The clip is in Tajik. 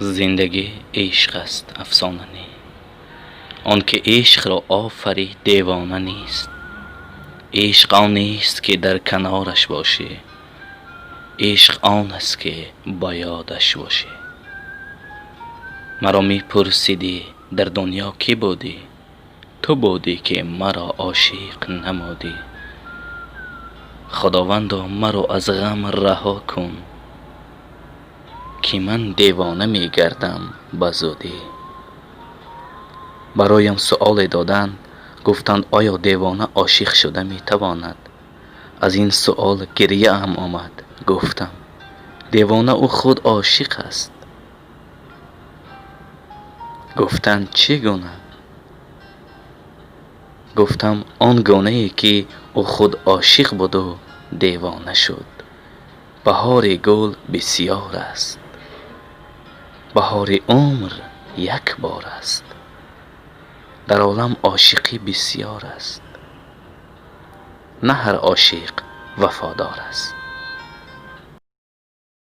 Зиндагӣ ишқ аст, афсона не. Он ки ишқро офарид, девона нест. Ишқ он нест, ки дар канораш бошӣ, ишқ он аст, ки ба ёдаш бошӣ. Маро мепурсидӣ, дар дунё кӣ будӣ? Ту будӣ, ки маро ошиқ намудӣ. Худовандо, маро аз ғам раҳо кун, ки ман девона мегардам ба зудӣ. Бароям суоле доданд, гуфтанд: оё девона ошиқ шуда метавонад? Аз ин суол гирьяам омад. Гуфтам: девона ӯ худ ошиқ аст. Гуфтанд: чӣ гуна? Гуфтам: он гунае, ки ӯ худ ошиқ буду девона шуд. Баҳори гул бисёр аст, баҳори умр як бор аст. Дар олам ошиқӣ бисёр аст, на ҳар ошиқ вафодор аст.